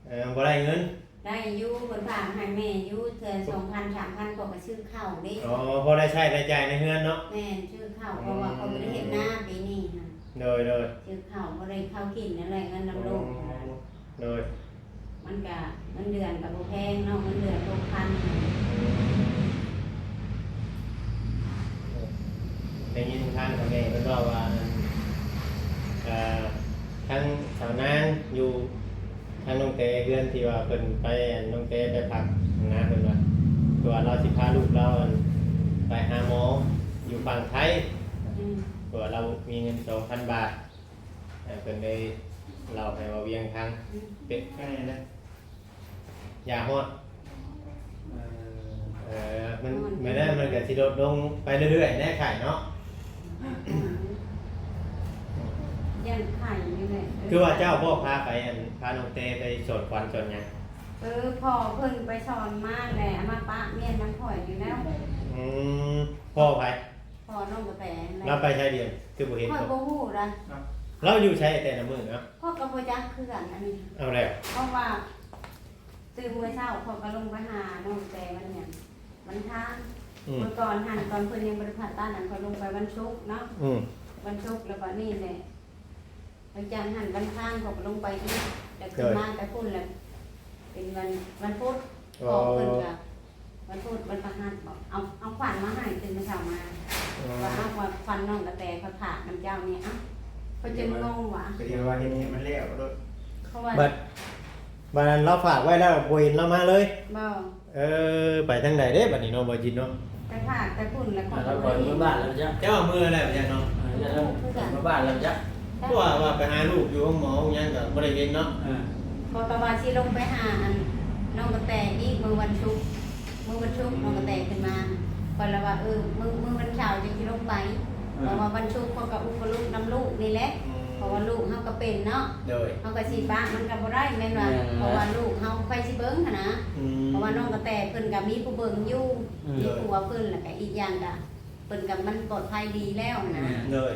ເອີ ບໍ່ໄດ້ເງິນ? ໄດ້ຢູ່ ເພິ່ນຝາກໃຫ້ແມ່ຢູ່ ເທື່ອສອງພັນສາມພັນ ຂ້ອຍກໍຊື້ເຂົ້າເດ້. ອໍ ພໍໄດ້ໃຊ້ລາຍຈ່າຍໃນເຮືອນເນາະ. ແມ່ນ ຊື້ເຂົ້າ ເພາະວ່າຂ້ອຍບໍ່ໄດ້ເຮັດນາປີນີ້ຫັ້ນ. ໂດຍໆ. ຊື້ເຂົ້າ ບໍ່ໄດ້ເຂົ້າກິນນັ້ນແຫຼະ ເງິນນຳລູກ. ອໍ ໂດຍ. ມັນກະເງິນເດືອນກະບໍ່ແພງເນາະ ເງິນເດືອນຫົກພັນ. ໄດ້ຍິນທາງເຖົ້າແກ່ເພິ່ນເວົ້າວ່າ ອັນ ເອີ ທາງສາວນາງຢູ່ ທາງນ້ອງແຕເຮືອນທີ່ວ່າເພິ່ນໄປ ອັນ ນ້ອງແຕໄປພັກຫັ້ນນະ ເພິ່ນວ່າ ເພາະວ່າລາວຊິພາລູກລາວ ອັນ ໄປຫາໝໍຢູ່ຝັ່ງໄທ. ອືມ. ເພາະວ່າລາວມີເງິນສອງພັນບາດ. ເອີ ເພິ່ນໄດ້ເລົ່າໃຫ້ເວົ້າວຽງທາງ ອືມ ເປັນ ຢາຮອດ. ເອີ ເອີ ມັນ ມັນນັ້ນມັນກໍຊິລົດລົງໄປເລື້ອຍໆແດ່ໄຂ້ເນາະ. ຢ້ານໄຂ້ນີ້ແຫຼະ. ຄືວ່າເຈົ້າບໍ່ພາໄປ ອັນ ພານ້ອງແຕໄປສອນຂວັນສອນຫຍັງ? ເອີ ພໍ່ເພິ່ນໄປສອນມາແຫຼະ ເອົາມາປະມ້ຽນນຳຂ້ອຍຢູ່ແລ້ວ. ອືມ. ພໍ່ໃຜ? ພໍ່ນ້ອງກະແຕຫັ້ນແຫຼະ. ລາວໄປໃສດຽວນີ້ ຄືບໍ່ເຫັນ? ຂ້ອຍບໍ່ຮູ້ນະ. ລາວຢູ່ໃສແຕ່ລະມື້ນະ? ຂ້ອຍກໍບໍ່ຈັກຄືກັນອັນນີ້. ເອົາແລ້ວ ເພາະວ່າຕື່ນມື້ເຊົ້າຂ້ອຍກໍລົງໄປຫານ້ອງກະແຕວັນຫຍັງ ວັນທານ. ອືມ. ມື້ກ່ອນຫັ້ນ ຕອນເພິ່ນຍັງບໍ່ໄດ້ຜ່າຕັດນັ້ນ ຂ້ອຍລົງໄປວັນສຸກເນາະ. ອືມ. ວັນສຸກ ແລ້ວບັດນີ້ແຫຼະ ຫຼັງຈາກຫັ້ນວັນທານຂ້ອຍກໍລົງໄປອີກ ແລ້ວຂຶ້ນມາແຕ່ພຸ້ນແລ້ວ ເປັນວັນ ວັນພຸດ. ອໍ. ພໍ່ເພິ່ນກໍ ວັນພຸດ ວັນພະຫັດບໍ ເອົາ ເອົາຂວັນມາໃຫ້ຕື່ນເຊົ້າມາ. ອໍ. ວ່າເອົາຂວັນນ້ອງກະແຕຂ້ອຍຝາກນຳເຈົ້ານີ້. ເອົ້າ ຂ້ອຍຈຶ່ງງົງວ່າ ກໍເຫັນວ່າເຮັດໃຫ້ມັນແລ້ວໂລດ. ເພາະວ່າ ບັດ ບັດນັ້ນລາວຝາກໄວ້ແລ້ວບໍ່ເຫັນລາວມາເລີຍ. ບໍ່. ເອີ ໄປທາງໃດເດ້ບັດນີ້ເນາະ ບໍ່ຈິດເນາະ? ໄປພາກໄປພຸ້ນແລ້ວ ລາວກໍເມືອບ້ານແລ້ວຈ້ະ. ເຈົ້າເມືອແລ້ວຈ້ະເນາະ? ເອີ ເຈົ້າເມືອບ້ານແລ້ວຈ້ະ. ເພາະວ່າ ວ່າໄປຫາລູກຢູ່ໂຮງໝໍໂຮງຫຍັງກໍບໍ່ໄດ້ເຫັນເນາະ. ເອີ ຂ້ອຍກໍວ່າຊິລົງໄປຫາອັນນ້ອງກະແຕອີກມື້ວັນສຸກ ມື້ວັນສຸກນ້ອງກະແຕຂຶ້ນມາ ຂ້ອຍລະວ່າ ເອີ ມື້ ມື້ວັນເສົາຈັ່ງຊິລົງໄປ. ເອີ ເພາະວ່າວັນສຸກຂ້ອຍກໍອຸປະລຸກນຳລູກນີ້ແຫຼະ. ອືມ. ເພາະວ່າລູກເຮົາກໍເປັນເນາະ. ໂດຍ. ເຮົາກໍຊິປະມັນກໍບໍ່ໄດ້ແມ່ນວ່າ. ແມ່ນ. ເພາະວ່າລູກເຮົາໃຜຊິເບິ່ງຫັ້ນນະ. ອືມ. ເພາະວ່ານ້ອງກະແຕເພິ່ນກໍມີຜູ້ເບິ່ງຢູ່. ອືມ. ມີຜົວເພິ່ນ ແລ້ວກໍອີກຢ່າງກໍເພິ່ນກໍມັນປອດໄພດີແລ້ວຫັ້ນນະ. ແມ່ນ. ໂດຍ.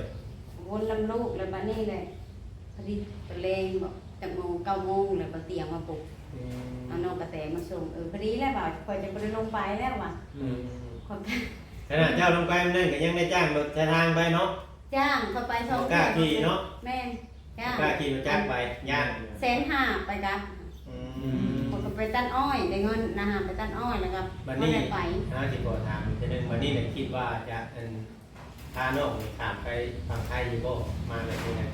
ວົນນຳລູກ ແລ້ວບັດນີ້ແຫຼະ ພໍດີຕອນແລງບໍ ຈັກໂມງ ເກົ້າໂມງ ແລ້ວບໍ່ຕຽງມາປຸກ. ອືມ. ເອົານ້ອງກະແຕມາສົ່ງ. ເອີ ພໍດີແລ້ວວ່າ ຂ້ອຍຈະບໍ່ໄດ້ລົງໄປແລ້ວວ່າ. ອືມ. ຂ້ອຍ ຂະໜາດເຈົ້າລົງໄປມື້ນັ້ນກໍຍັງໄດ້ຈ້າງລົດໃຊ້ທາງໄປເນາະ. ຈ້າງ ຂ້ອຍໄປສອງ ບໍ່ກ້າຂີ່ເນາະ. ແມ່ນ ຈ້າງ ບໍ່ກ້າຂີ່ລົດຈັກໄປ ຢ້ານ. ແສນຫ້າໄປກັບ. ອືມ. ຂ້ອຍກໍໄປຕັດອ້ອຍ ໄດ້ເງິນນະ ໄປຕັດອ້ອຍ ແລ້ວກໍບໍ່ໄດ້ໄປ. ບາດນີ້ ຫາ ຊິຂໍຖາມອີກເທື່ອໜຶ່ງ ບາດນີ້ແຫຼະ ຄິດວ່າຈະ ອັນ ພານ້ອງນີ້ຂ້າມໄປຝັ່ງໄທຢູ່ບໍ່? ມາແບບນີ້ນະ?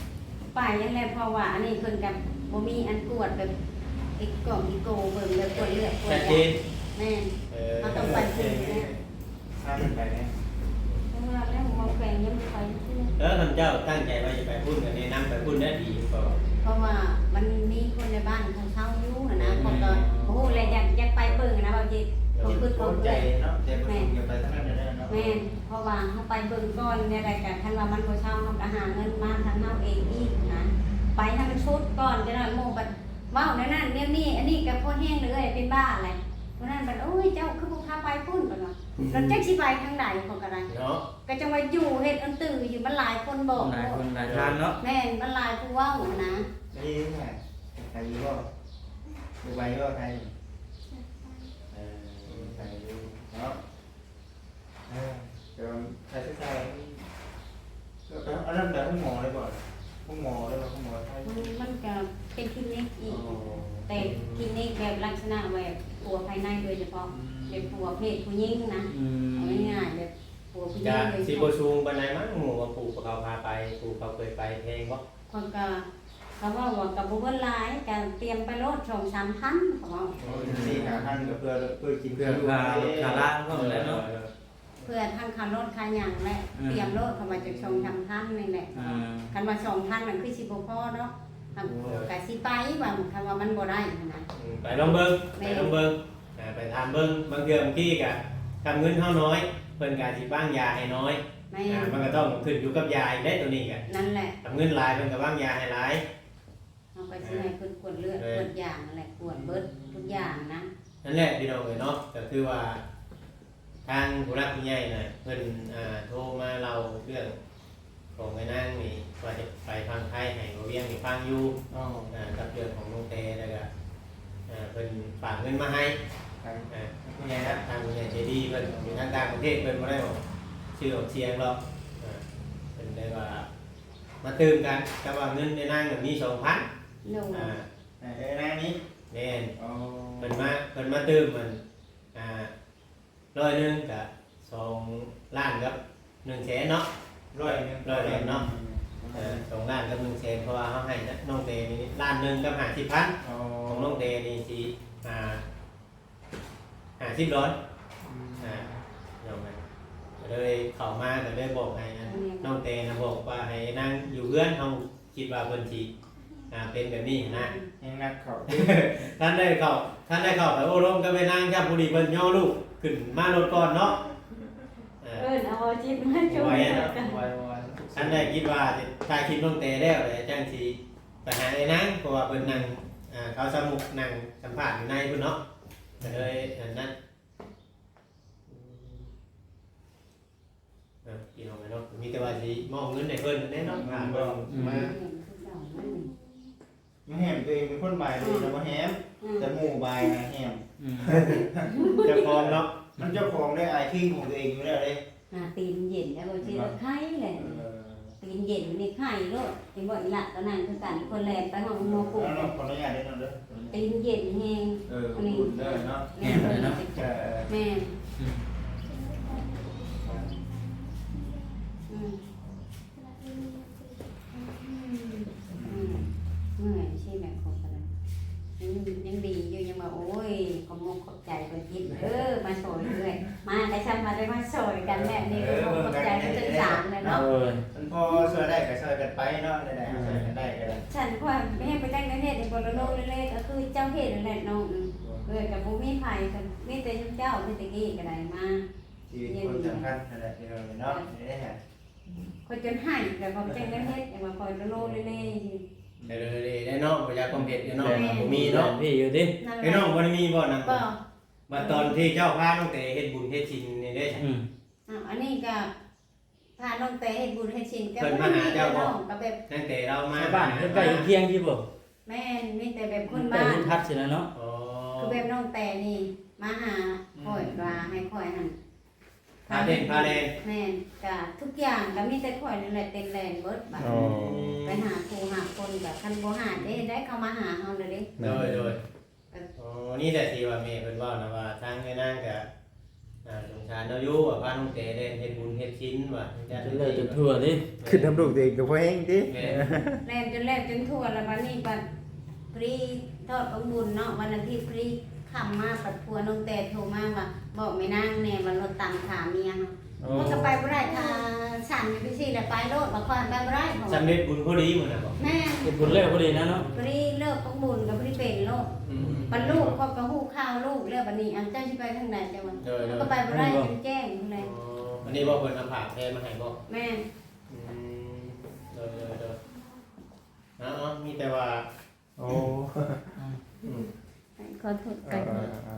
ໄປຫັ້ນແຫຼະ ເພາະວ່າອັນນີ້ເພິ່ນກໍບໍ່ມີອັນກວດແບບຕິດກ້ອງຕິດໂກເບິ່ງ ແບບກວດເລືອດກວດຢາ. ແມ່ນ. ເອີ ເຮົາຕ້ອງໄປພຸ້ນແຫຼະ. ພາເພິ່ນໄປແດ່. ເອີ ແລ້ວເວົ້າແຂວງຍັງບໍ່ໄປເທື່ອ. ເອີ ຄັນເຈົ້າຕັ້ງໃຈວ່າຈະໄປພຸ້ນ ກໍແນະນຳໄປພຸ້ນແຫຼະ ດີກວ່າ. ເພາະວ່າມັນມີຄົນໃນບ້ານເຂົາເຊົ່າຢູ່ຫັ້ນນະ. ເອີ ເຂົາກໍບໍ່ຮູ້ແຫຼະ ຢາກ ຢາກໄປເບິ່ງນະ ວ່າຊິ ເອີ ຄວາມຄິດຂອງເພິ່ນ. ແມ່ນ. ຢາກໄປທາງນັ້ນແຫຼະເນາະ. ແມ່ນ. ເພາະວ່າເຮົາໄປເບິ່ງກ່ອນ ແນວໃດກະ ຄັນວ່າມັນບໍ່ເຊົາ ເຮົາກະຫາເງິນມາທາງເຮົາເອງອີກນະ. ໄປໃຫ້ມັນສຸດກ່ອນ ຈັກໜ້ອຍໝູ່ບັດເວົ້າແນວນັ້ນແນວນີ້ ອັນນີ້ກະພໍແຮງເລີຍ ເອື້ອຍເປັນບ້າແຫຼະ. ຜູ້ນັ້ນບັດ ໂອ້ຍ ເຈົ້າຄືບໍ່ພາໄປພຸ້ນ ເພິ່ນວ່າ. ອືມ ແລ້ວຈັກຊິໄປທາງໃດ ເຂົາກະໄດ້ເນາະ. ກະຈັ່ງວ່າຢູ່ເຮັດອັນຕື້ຢູ່ ມັນຫຼາຍຄົນບອກ ຫຼາຍຄົນຫຼາຍທາງເນາະ. ແມ່ນ ມັນຫຼາຍຜູ້ເວົ້າຫັ້ນນະ. ໄປຢູ່ບໍ່? ໄປຢູ່ບໍ່? ໄປຢູ່ບໍ່ໄທ? ເອີ ໄປຢູ່ເນາະ. ເອີ ແຕ່ວ່າຄ່າໃຊ້ຈ່າຍມັນ ແລ້ວໄປ ອັນນັ້ນໄປໂຮງໝໍເລີຍບໍ່? ໂຮງໝໍເລີຍບໍ່? ໂຮງໝໍໄທ ມັນ ມັນກະເປັນຄລີນິກອີກ. ອໍ ແຕ່ຄລີນິກແບບລັກສະນະແບບຄົວພາຍໃນໂດຍສະເພາະ. ອືມ ແບບຄົວເພດຜູ້ຍິງນະ. ອືມ ເອົາງ່າຍໆ ແບບຄົວຜູ້ຍິງໂດຍສະເພາະ. ກະຊິບໍ່ສູງປານໃດມັ້ງ ໝູ່ວ່າຜູ້ເຂົາພາໄປ ຜູ້ເຂົາເຄີຍໄປແພງບໍ່? ເພິ່ນກະ ເຂົາເວົ້າວ່າກະບໍ່ເບິດຫຼາຍ ກະຕຽມໄປໂລດສອງສາມພັນ ເຂົາເວົ້າ. ໂອ້ຍ ສີ່ຫ້າພັນ ກະເພື່ອ ເພື່ອກິນ ເພື່ອຄ່າລົດຄ່າລາງພ້ອມແຫຼະເນາະ. ເອີ ເພື່ອທັງຄ່າລົດຄ່າຫຍັງແຫຼະ. ອືມ ຕຽມໂລດ ຄັນວ່າຈັກສອງສາມພັນນີ້ແຫຼະ. ອືມ ຄັນວ່າສອງພັນນັ້ນຄືຊິບໍ່ພໍເນາະ. ໂອ້ຍ ກະຊິໄປວ່າ ຄັນວ່າມັນບໍ່ໄດ້ຫັ້ນນະ. ອືມ ໄປລອງເບິ່ງ. ແມ່ນ ໄປລອງເບິ່ງ. ອ່າ ໄປຖາມເບິ່ງ ບາງເທື່ອບາງທີກະ ຄັນເງິນເຮົານ້ອຍ ເພິ່ນກະອາດຊິວາງຢາໃຫ້ນ້ອຍ. ແມ່ນ ອ່າ ມັນກະຕ້ອງຂຶ້ນຢູ່ກັບຢາອີກເດ້ ໂຕນີ້ກະ. ນັ້ນແຫຼະ ຄັນເງິນຫຼາຍ ເພິ່ນກະວາງຢາໃຫ້ຫຼາຍ. ເຮົາກະຊິໃຫ້ເພິ່ນກວດເລືອດ ແມ່ນ ກວດຢາຫັ້ນແຫຼະ ກວດເບິດທຸກຢ່າງນະ. ນັ້ນແຫຼະພີ່ນ້ອງເອີຍເນາະ ກະຄືວ່າ ທາງຜູ້ຫຼັກຜູ້ໃຫຍ່ນະ ເພິ່ນ ອ່າ ໂທມາເລົ່າເລື່ອງຂອງໄອ້ນາງນີ້ ວ່າຈະໄປຝັ່ງໄທໃຫ້ບ່າວວຽງນີ້ຟັງຢູ່. ອໍ ອ່າ ກັບເລື່ອງຂອງນ້ອງແຕ ແລ້ວກະ ອ່າ ເພິ່ນຝາກເງິນມາໃຫ້ ທາງ ອ່າ ຜູ້ໃຫຍ່ນະ ທາງຜູ້ໃຫຍ່ໃຈດີເພິ່ນ ຢູ່ທາງຕ່າງປະເທດ ເພິ່ນບໍ່ໄດ້ອອກຊື່ອອກສຽງດອກ. ອ່າ ເພິ່ນໄດ້ວ່າມາຕື່ມກັນ ແຕ່ວ່າເງິນໃນນາງນະມີສອງພັນ. ໂດຍ ອ່າ ໃຫ້ນາງນີ້. ແມ່ນ. ອໍ ເພິ່ນມາ ເພິ່ນມາຕື່ມ ອັນ ອ່າ ຮ້ອຍໜຶ່ງກະສອງລ້ານກັບໜຶ່ງແສນເນາະ. ຮ້ອຍໜຶ່ງ ຮ້ອຍເນາະ. ອືມ ເອີ ສອງລ້ານກັບໜຶ່ງແສນ ເພາະວ່າເຮົາໃຫ້ນ້ອງແຕນີ້ລ້ານໜຶ່ງກັບຫ້າສິບພັນ. ອໍ ຂອງນ້ອງແຕນີ້ຊິ ອ່າ ຫ້າສິບດອນ. ອືມ ອ່າ ນ້ອງກະເລີຍເຂົ້າມາ ກະເລີຍບອກໃຫ້ ອັນ ນ້ອງແຕນະ ບອກວ່າໃຫ້ນາງຢູ່ເຮືອນ ເຮົາຄິດວ່າເພິ່ນຊິ ອ່າ ເປັນແບບນີ້ຫັ້ນນະ. ແຮງໜັກເຂົ້າ ທັນໄດ້ເຂົ້າ ທັນໄດ້ເຂົ້າໄປໂອ້ລົມກັບແມ່ນາງ ຈ້ຳຜູ້ດີເພິ່ນຍໍລູກຂຶ້ນມາລົດກ່ອນເນາະ. ເອີ ເອີ້ນເອົາເອົາຈິດມາໂຈມ ໄວ ທັນໄດ້ຄິດວ່າຊິຖ່າຍຄລິບນ້ອງແຕແລ້ວ ແລ້ວຈັ່ງຊິໄປຫາອ້າຍນາງ ເພາະວ່າເພິ່ນນັ່ງ ອ່າ ເຂົາສາວມຸກນັ່ງສຳພາດຢູ່ໃນພຸ້ນເນາະ ກະເລີຍອັນນັ້ນ. ອືມ ເນາະ ພີ່ນ້ອງເອີຍເນາະ ມີແຕ່ວ່າຊິມອບເງິນໃຫ້ເພິ່ນແນ່ເນາະ. ອືມ ຖ້າເພິ່ນ ອືມ ມາ ມາແຮມ ຕົວເອງເປັນຄົນບາຍ ຕົວເອງນະບໍ່ແຮມ. ອືມ ແຕ່ໝູ່ບາຍນະແຮມ. ອືມ ເຈົ້າຂອງເນາະ ມັນເຈົ້າຂອງໄດ້ອາຍຄີຂອງຕົວເອງຢູ່ແລ້ວເດ້. ອ່າ ຕີນເຢັນແລ້ວບໍ່ຊິໄຄແຫຼະ. ເອີ ຕີນເຢັນນີ້ໄຄໂລດ ເຫັນບໍ່? ອີ່ຫຼ້າກໍນັ້ນຄືກັນ ຄົນແລ່ນໄປຫ້ອງໝໍປຸ້ມ. ເອີ ຂໍອະນຸຍາດເດີນ້ອງເດີ ຕີນເຢັນແຮງ. ເອີ ອັນນີ້ ເດີເນາະ ແມ່ນເດີເນາະ. ເອີ ເອີ ແມ່ນ. ອືມ ອືມ ອືມ ເມື່ອຍຊິແມ່ຂອງກະໄດ້ ຍັງ ຍັງດີຢູ່ ຍັງວ່າ ໂອ້ຍ ຂອບມົກຂອບໃຈເພິ່ນອີກເດີ ມາຊ່ອຍເອື້ອຍ ມາກະຊ່ຳວ່າໄດ້ມາຊ່ອຍກັນແຫຼະ. ນີ້ ເອີ ຂອບມົກຂອບໃຈເພິ່ນທັງສາມແຫຼະເນາະ. ເອີ ມັນພໍຊ່ວຍໄດ້ກະຊ່ອຍກັນໄປເນາະ ໄດ້ ເອີ ຊ່ອຍກັນໄດ້ກະໄດ້. ສັນຄວາມແຮງໄປຈັ່ງໃດເຮັດໃຫ້ບໍ່ໂລໂລເລເລ ກະຄືເຈົ້າເຮັດຫັ້ນແຫຼະນ້ອງ. ເອີ ເອີ ກະບໍ່ມີໃຜ ກະມີແຕ່ເຈົ້າ ແຕ່ຕະກີ້ກະໄດ້ມາ ຊີວິດຄົນສຳຄັນຫັ້ນແຫຼະ ພີ່ນ້ອງເນາະ. ເອີ ເອີ ຂ້ອຍຈົນໄຫ້ ແຕ່ຂ້ອຍບໍ່ຈັກແນວເຮັດ ຍັງວ່າຂ້ອຍໂລໂລເລເລຢູ່. ໂລໂລເລເລໄດ້ເນາະ ບໍ່ຢາກຄວາມເຮັດຢູ່ເນາະ. ແມ່ນ ບໍ່ມີເນາະ ພີ່ຢູ່ຕິ. ພີ່ນ້ອງບໍ່ໄດ້ມີບໍ່ນຳ? ບໍ່. ບັດຕອນທີ່ເຈົ້າພານ້ອງແຕເຮັດບຸນເຮັດສິນນີ້ເດ້? ອືມ ອ້າວ ອັນນີ້ກະພານ້ອງແຕເຮັດບຸນເຮັດສິນ ກະ ເພິ່ນມາຫາເຈົ້າບໍ່? ກະແບບ ນ້ອງແຕລາວມາ ຊາວບ້ານໃກ້ໆຄຽງຊິບໍ່? ແມ່ນ ມີແຕ່ແບບຄົນບ້ານ ໃກ້ເຮືອນພັດຊີ້ນະເນາະ. ອໍ ຄືແບບນ້ອງແຕນີ້ມາຫາ ອືມ ຂ້ອຍ ວ່າໃຫ້ຂ້ອຍຫັ້ນ ພາເຕັ້ນພາແລ່ນ. ແມ່ນ ກະທຸກຢ່າງກະມີແຕ່ຂ້ອຍນີ້ແຫຼະເຕັ້ນແລ່ນເບິດບາດ. ອໍ ໄປຫາຄູ່ຫາຄົນກະ ຄັນບໍ່ຫາຈະເຮັດໃດ ເຂົາມາຫາເຮົາແລ້ວເດ້. ໂດຍ ໂດຍ. ອໍ ນີ້ແຫຼະທີ່ວ່າແມ່ເພິ່ນເວົ້ານະ ວ່າທາງເອື້ອຍນາງກະ ອ່າ ສົງສານລາວຢູ່ ວ່າພານ້ອງແຕແລ່ນເຮັດບຸນເຮັດສິນວ່າ ຈົນແລ້ວຈົນທົ່ວເດ້ ຂຶ້ນນຳລູກຕົວເອງກໍບໍ່ແຮງຕິ ແມ່ນ ແລ່ນຈົນແລ້ວຈົນທົ່ວ ແລ້ວບັດນີ້ບັດພໍດີທອດຂອງບຸນເນາະ ວັນອາທິດພໍດີຄ່ຳມາ ບັດຜົວນ້ອງແຕໂທມາວ່າ ບອກແມ່ນາງແດ່ວ່າລົດຕາມຖ້າເມຍເຮົາ ໂອ້ ມັນກໍໄປບໍ່ໄດ້ ຖ້າສັ່ນຢູ່ຈັ່ງຊີ້ແຫຼະ ໄປໂລດ ບໍ່ຄ່ອຍໄປບໍ່ໄດ້ ສຳເລັດບຸນພໍດີມື້ນັ້ນບໍ ແມ່ນ ເຮັດບຸນແລ້ວພໍດີນະເນາະ ພໍດີເລີກຂອງບຸນກໍພໍດີເປັນໂລດ ອືມ ບັດລູກເຂົາກໍຮູ້ຂ່າວລູກແລ້ວ ບັດນີ້ ເອົາ ເຈົ້າຊິໄປທາງໃດເຈົ້າວ່າ ໂດຍໆ ເຂົາກໍໄປບໍ່ໄດ້ ມັນແຈ້ງພຸ້ນແຫຼະ ອໍ ອັນນີ້ບໍ່ ເພິ່ນເອົາຜ້າແພມາໃຫ້ບໍ່ ແມ່ນ ອືມ ໂດຍໆໆ ເອົາໆ ມີແຕ່ວ່າ ໂອ້ ອືມ ຂໍໂທດ ເອີ ໄປເຖາະ ເອີ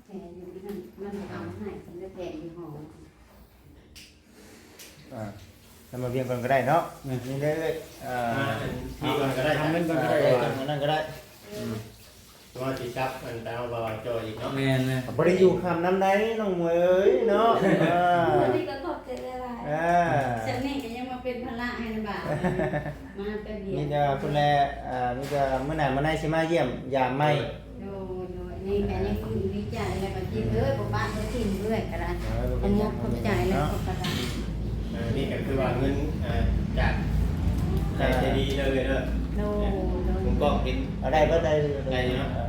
ແຜຢູ່ນັ້ນ ມັນເອົາໃຫ້ ມັນແຜຢູ່ຫ້ອງ ອ່າ ນຳມາວຽງກ່ອນກໍໄດ້ເນາະ ແມ່ນ ນີ້ເດ້ ອ່າ ອ່າ ອັນນີ້ກ່ອນກໍໄດ້ ທາງນັ້ນກ່ອນກໍໄດ້ ອ່າ ທາງນັ້ນກໍໄດ້ ອືມ ວ່າຊິກັບອັນດາວບ່າວຈ່ອຍອີກເນາະ ແມ່ນໆ ບໍ່ໄດ້ຢູ່ຄ່ຳນຳໃດນ້ອງເອີຍເນາະ ອ່າ ມື້ນີ້ກໍຂອບໃຈຫຼາຍໆ ອ່າ ຊັ້ນນີ້ກໍຍັງມາເປັນພາລະໃຫ້ນຳບ່າວ ມາແປັບດຽວ ມີແຕ່ພຸ້ນແຫຼະ ອ່າ ມີແຕ່ມື້ໜ້າມື້ໃນຊິມາຢ້ຽມຢາມໃໝ່ ໂດຍ ໂດຍ ນີ້ກໍຍັງດີໃຈແລ້ວ ປາຈິດເອີຍ ບໍ່ປະບໍ່ຖິ້ມເອື້ອຍກໍໄດ້ ເອີ ຂອບໃຈແລ້ວ ເນາະ ຂອບໃຈ ເອີ ນີ້ກໍຄືວ່າເງິນ ອ່າ ຈາກຜູ້ໃຫຍ່ໃຈດີເດີ ເດີ ໂດຍ ໂດຍ ເຫັນ ເອົາໄດ້ບໍ່ ໄດ້ ໄດ້ຢູ່ເນາະ ເອີ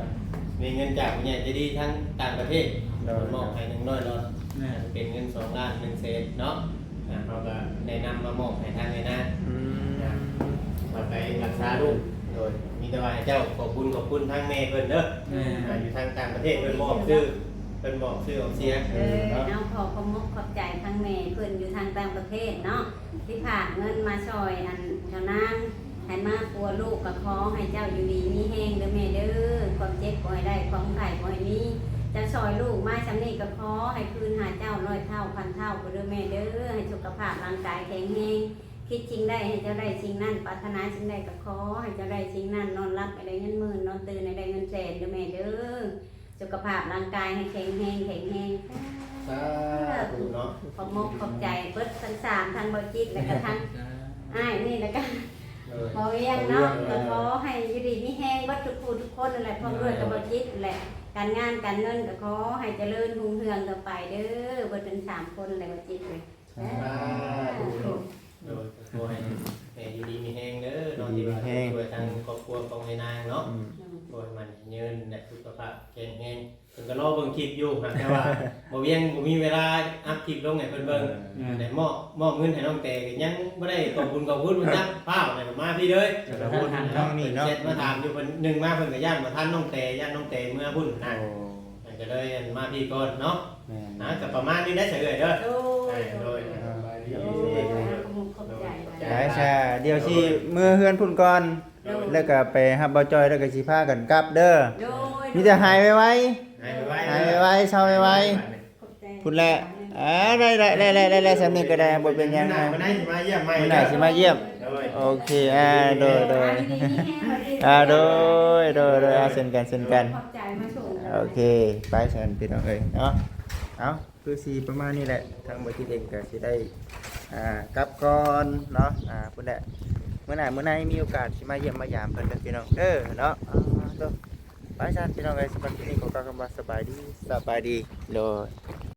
ມີເງິນຈາກຜູ້ໃຫຍ່ໃຈດີທາງຕ່າງປະເທດ ໂດຍ ເພິ່ນມອບໃຫ້ໜຶ່ງຮ້ອຍດອນ ແມ່ນ ເປັນເງິນສອງລ້ານໜຶ່ງແສນເນາະ ອ່າ ເຮົາກໍແນະນຳມາມອບໃຫ້ທາງແມ່ນາງ ອືມ ອ່າ ເອົາໄປຮັກສາລູກ ໂດຍ ມີແຕ່ວ່າໃຫ້ເຈົ້າຂອບບຸນຂອບຄຸນທາງແມ່ເພິ່ນເດີ ແມ່ນ ອ່າ ຢູ່ທາງຕ່າງປະເທດ ເພິ່ນບອກຊື່ ເພິ່ນບອກຊື່ອອກສຽງ ເອີ ເນາະ ເອົາ ຂໍຂອບມົກຂອບໃຈທາງແມ່ເພິ່ນຢູ່ທາງຕ່າງປະເທດເນາະ ທີ່ຝາກເງິນມາຊ່ອຍອັນເຈົ້ານາງ ໃຫ້ມາປົວລູກ ກໍຂໍໃຫ້ເຈົ້າຢູ່ດີມີແຮງເດີແມ່ເດີ ຄວາມເຈັບບໍ່ໃຫ້ໄດ້ ຄວາມໄຂ້ບໍ່ໃຫ້ມີ ເຈົ້າຊ່ອຍລູກມາຊ່ຳນີ້ ກໍຂໍໃຫ້ຄືນຫາເຈົ້າຮ້ອຍເທົ່າພັນເທົ່າເດີແມ່ເດີ ໃຫ້ສຸຂະພາບຮ່າງກາຍແຂງແຮງ ຄິດສິ່ງໃດໃຫ້ເຈົ້າໄດ້ສິ່ງນັ້ນ ປາດຖະໜາສິ່ງໃດກໍຂໍໃຫ້ເຈົ້າໄດ້ສິ່ງນັ້ນ ນອນຫຼັບໃຫ້ໄດ້ເງິນໝື່ນ ນອນຕື່ນໃຫ້ໄດ້ເງິນແສນເດີແມ່ເດີ ສຸຂະພາບຮ່າງກາຍໃຫ້ແຂງແຮງ ແຂງແຮງ ສາທຸເນາະ ຂອບມົກຂອບໃຈເບິດທັງສາມ ທັງບໍ່ຈິດ ແລ້ວກໍທັງອ້າຍນີ້ ແລ້ວກໍ ໂດຍ ບໍ່ວຽງເນາະ ບໍ່ວຽງ ກໍຂໍໃຫ້ຢູ່ດີມີແຮງເບິດທຸກຜູ້ທຸກຄົນນັ້ນແຫຼະ ພ້ອມດ້ວຍກັບບໍ່ຈິດແຫຼະ ການງານການເງິນກໍຂໍໃຫ້ຈະເລີນຮຸ່ງເຮືອງຕໍ່ໄປເດີ ເບິດທັງສາມຄົນແຫຼະ ບໍ່ຈິດເລີຍ ສາທຸເນາະ ໂດຍ ກໍຂໍໃຫ້ແມ່ຢູ່ດີມີແຮງເດີເນາະ ຢູ່ດີມີແຮງ ທີ່ວ່າຊ່ວຍທາງຄອບຄົວຂອງແມ່ນາງເນາະ ອືມ ໂດຍ ຂໍໃຫ້ໝັ້ນໃຫ້ຍືນ ແລະ ສຸຂະພາບແຂງແຮງ ເພິ່ນກໍລໍເບິ່ງຄລິບຢູ່ ຫາກແຕ່ວ່າບໍ່ວຽງບໍ່ມີເວລາອັບຄລິບລົງໃຫ້ເພິ່ນເບິ່ງ ແມ່ນ ແຕ່ມອບ ມອບເງິນໃຫ້ນ້ອງແຕກໍຍັງບໍ່ໄດ້ຂອບຄຸນຂອບຄຸນ ມັນຈັກພ້າວແລ້ວກໍມາພີ້ເລີຍ ແຕ່ລະຄົນເນາະ ເພິ່ນແຊັດມາຖາມຢູ່ ເພິ່ນ ໜຶ່ງມາເພິ່ນກໍຢ້ານບໍ່ທັນນ້ອງແຕ ຢ້ານນ້ອງແຕເມືອພຸ້ນນະ ໂອ້ ມັນກໍເລີຍ ອັນ ມາພີ້ກ່ອນເນາະ ແມ່ນ ອ່າ ກໍປະມານນີ້ໄດ໋ ສະເອື້ອຍເດີ ໂດຍ ໂດຍ ໂດຍ ຂອບໃຈ ໄດ້ຊະ ດຽວຊິເມືອເຮືອນພຸ້ນກ່ອນ ໂດຍ ແລ້ວກໍໄປຮັບບ່າວຈ່ອຍ ແລ້ວກໍຊິພາກັນກັບເດີ ໂດຍ ມີແຕ່ຫາຍໄວໆ ຫາຍໄວໆ ຫາຍໄວໆ ເຊົາໄວໆ ຂອບໃຈ ພຸ້ນແຫຼະ ອ່າ ໄດ້ໆ ສ່ຳນີ້ກໍໄດ້ ບໍ່ເປັນຫຍັງ ມື້ໜ້າຊິມາຢ້ຽມໃໝ່ ມື້ໜ້າຊິມາຢ້ຽມ ໂດຍ ໂອເຄ ອ່າ ໂດຍ ໂດຍ ອ່າ ໂດຍ ໂດຍ ໂດຍ ອ່າ ເຊັ່ນກັນ ເຊັ່ນກັນ ຂອບໃຈມາສົ່ງ ໂອເຄ ໄປຊັ້ນພີ່ນ້ອງເອີຍເນາະ ເອົາ ຄືຊິປະມານນີ້ແຫຼະ ທາງບໍ່ຈິດເອງກໍຊິໄດ້ ອ່າ ກັບກ່ອນເນາະ ອ່າ ພຸ້ນແຫຼະ ມື້ໜ້າມື້ໃນມີໂອກາດຊິມາຢ້ຽມມາຢາມເພິ່ນເດີພີ່ນ້ອງເດີເນາະ ອ່າ ໂຕ ໄປຊັ້ນພີ່ນ້ອງເອີຍ ສຳລັບຄລິບນີ້ຂໍກ່າວຄຳວ່າສະບາຍດີ ສະບາຍດີ ໂດຍ.